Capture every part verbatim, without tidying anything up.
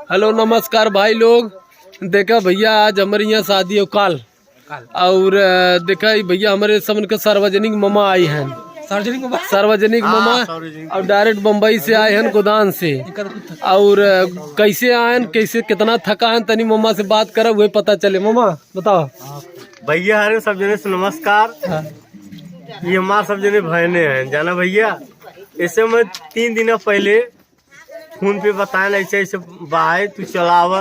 हेलो, नमस्कार भाई लोग। देखा भइया, आज हमरे यहाँ शादी हो काल। काल। और, अ, देखा ई भइया, हमरे समन के सार्वजनिक ममा आई हैं। सार्वजनिक ममा? सार्वजनिक हाँ, ममा। सार्वजनिक। और direct बम्बई से आए हैं, गोदान से। एकर कुछ और, अ, कैसे आए हैं, कैसे, कितना थका हैं, तनी ममा से बात करब, वही पता चले। ममा, बताओ। भइया, हरे सब जने से नमस्कार। हाँ। ये हमार सब जने बहने हैं, जाना भइया। ऐसे में तीन दिन पहले फोन पे बताएन, ऐसे ऐसे बाय, तू चलाव।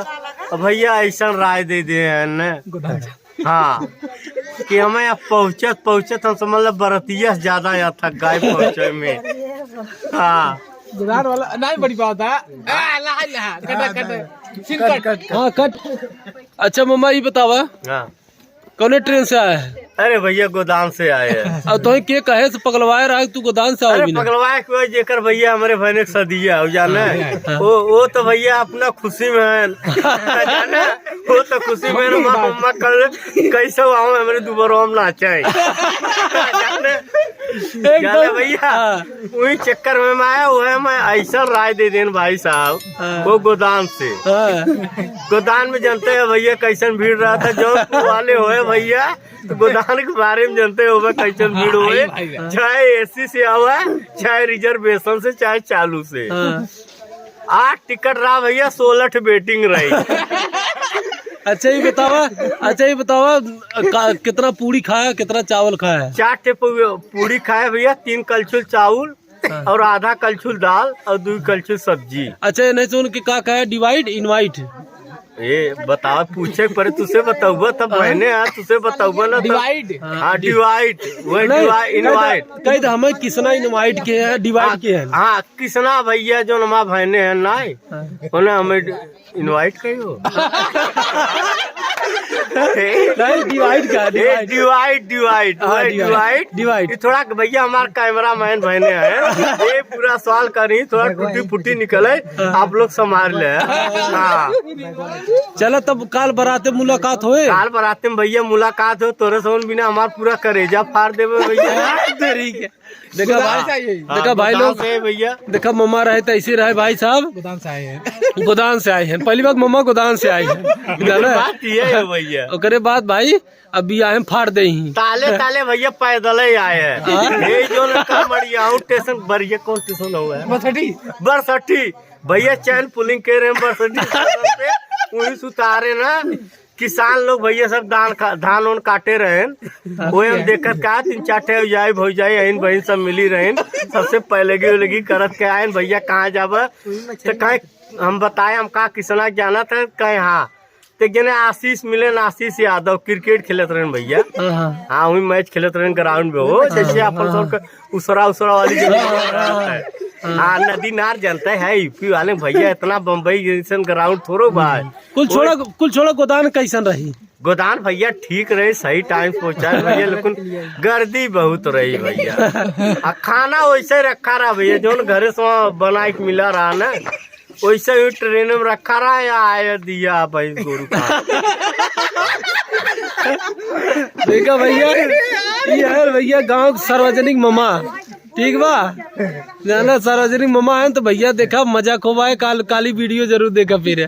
अब भइया ऐसन राय दे दे हैं ने। गोदान। हाँ, कि हमें अब पहुँचत पहुँचत हम समझ लो बरतिया से ज्यादा यहाँ थक गए पहुँचे में। हाँ। गोदान वाला नहीं बड़ी बात है। आ, ला, ला, कटा, कटा। Scene cut. हाँ, कट। अच्छा ममा, ई बतावा। हाँ। कौने ट्रेन से आया है? अरे भइया, गोदान से आए हैं। अब तोहे के कहे से पगलवाए रहा कि तू गोदान से आवे अरे बिना? पगलवाए के वजह जेकर भइया हमरे बहने के सदिया हो जाने। हाँ। वो, वो तो भइया अपना खुशी में है। जाने? वो तो खुशी में है, मम्मा, मम्मा कल कैसे आऊं, हमरे दुबरो हम नाचे। जाने? एकदम। जाने भइया? हाँ। वही चक्कर में मैं आया, वो है, मैं ऐसा राय दे देन भाई साहब, हाँ। वो गोदान से। हाँ। गोदान में जानते हैं भइया कैसन भीड़ रहता, जौनपुर वाले होए भइया, तो गोदान के बारे में जानते हो कैसन भीड़ होए, भाई, भाई। चाहे एसी से आवा, चाहे रिजर्वेशन से, चाहे चालू से। हाँ। आठ टिकट रहा भइया, सोलह ठे वेटिंग रही। अच्छा, ये बतावा, अच्छा, ये बतावा, का, कितना पूड़ी खाया, कितना चावल खाया? चार ठे पू-, पूड़ी खाया भइया, तीन कलछुल चाउर हाँ। और आधा कलछुल दाल और दू कलछुल सब्जी। अच्छा, ये नहीं सुन के का खाया, divide, invite? ये बतावा, पूछे के पड़े, तुसे बताऊबा तब हाँ। बहने आ, तुसे बताऊबा ना तब। Divide। हाँ, divide, वही नहीं, divide, invite। कह दे, हमें किसना invite के है, divide हाँ, के है। हाँ, किसना भइया जो हमार बहने हैं, नहीं? हाँ। उन्हें हमें invite कहियो। नहीं, divide का, ए, divide। Divide, divide, हाँ, वही divide। Divide। Divide। ये थोड़ा भइया हमार cameraman बहने हैं, ये पूरा सवाल करी, थोड़ा टूटी फूटी निकले, हाँ। आप लोग संभाल ले। हाँ। चला तब काल बराते मुलाकात होए। काल बराते में भइया मुलाकात हो, तोरे समन बिना हमार पूरा करेजा फाड़ देबे भइया। तेरी के। देखा गोदान भाई, से आए हैं। देखा हाँ, भाई गोदान लोग, से है भइया। देखा ममा रहे तो ऐसे रहे भाई साहब। गोदान से आए हैं। गोदान से आए हैं। पहली बात ममा गोदान से आए हैं। जाना? बात ये है भइया। ओकरे बाद भाई अभी आए हैं फाड़ दे ही। ताले ताले भइया पैदल ही आए हैं। हाँ? ये जो ना कामड़िया स्टेशन, बरिया कौन स्टेशन हुआ है? बरसठी। बरसठी। भइया चैन पुलिंग के रहे हैं बरसठी स्टेशन पे। वहीं से उतारे ना। किसान लोग भइया सब धान का, धान ओन काटे रहेन। हाँ। वही हम देखत का तीन चार ठे भौजाई, भौजाई आइन बहिन सब मिली रहेन। सबसे पैलगी उलगी करत के आइन, "भइया कहाँ जाबा?" तो कहे हम बताए हम का किसना जाना था, कहे हाँ। तो एक जने आशीष मिलेन, आशीष यादव क्रिकेट खेलत रहेन भइया। हाँ, हाँ। हाँ, वही मैच खेलत रहेन ग्राउंड में हो, हाँ, जैसे अपन हाँ। सब के उसरा उसरा वाली जो हाँ, हाँ, हाँ। हाँ, नदी नार जानते हैं, यूपी वाले भइया इतना बम्बई जैसन ग्राउंड थोड़ो बा। हम्म। कुल छोड़ा, कुल छोड़ा गोदान कैसन रही? गोदान भइया ठीक रहे, सही टाइम पहुँचाए भइया, लेकिन गर्दी बहुत रही भइया। आ खाना वैसे रखा रहा भइया, जौन घरे से वहाँ बनाए के मिला रहा ना, वैसे ही ट्रेन में रखा रहा या आया दिया भैंस गोरू खा। देखा भइया, ये है भइया गाँव के सार्वजनिक ममा। ठीक बा, जाना सार्वजनिक ममा है तो भइया देखा मजा खूब आए। काल, काली वीडियो जरूर देखा फिर।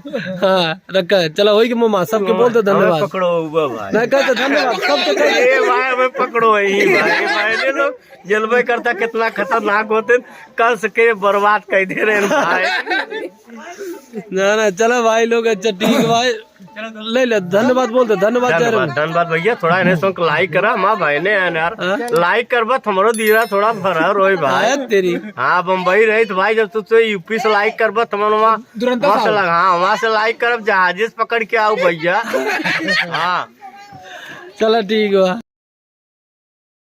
हाँ, रखा है। चला होई के ममा, सबके बोल दो हमें धन्यवाद। पकड़ो हुआ भाई। ना, कह दो धन्यवाद, सबके कह दो। ए भाई, हमें पकड़ो ही भाई, भाई ले लो। जलवे करता कितना खतरनाक होते, कस के बर्बाद कर दे रहे हैं भाई। ना, ना, चला भाई लोग, अच्छा ठीक है भाई। ले ले, धन्यवाद बोल दे, धन्यवाद दे रहे हैं। धन्यवाद, धन्यवाद भइया, थोड़ा इन्हें संग लाइक करा, माँ भाई ने यार, हाँ? लाइक करबा तो हमरो दीरा थोड़ा भरा रोई भाई। आया तेरी। हाँ, बम्बई रही तो भाई, जब तू तो यूपी से लाइक करबा तो हमरो वहाँ, दुरंता वहाँ से साहब। लगा, हाँ, वहाँ से लाइक करब, जहाजे से पकड़ के आओ भइया। हाँ। चला ठीक बा।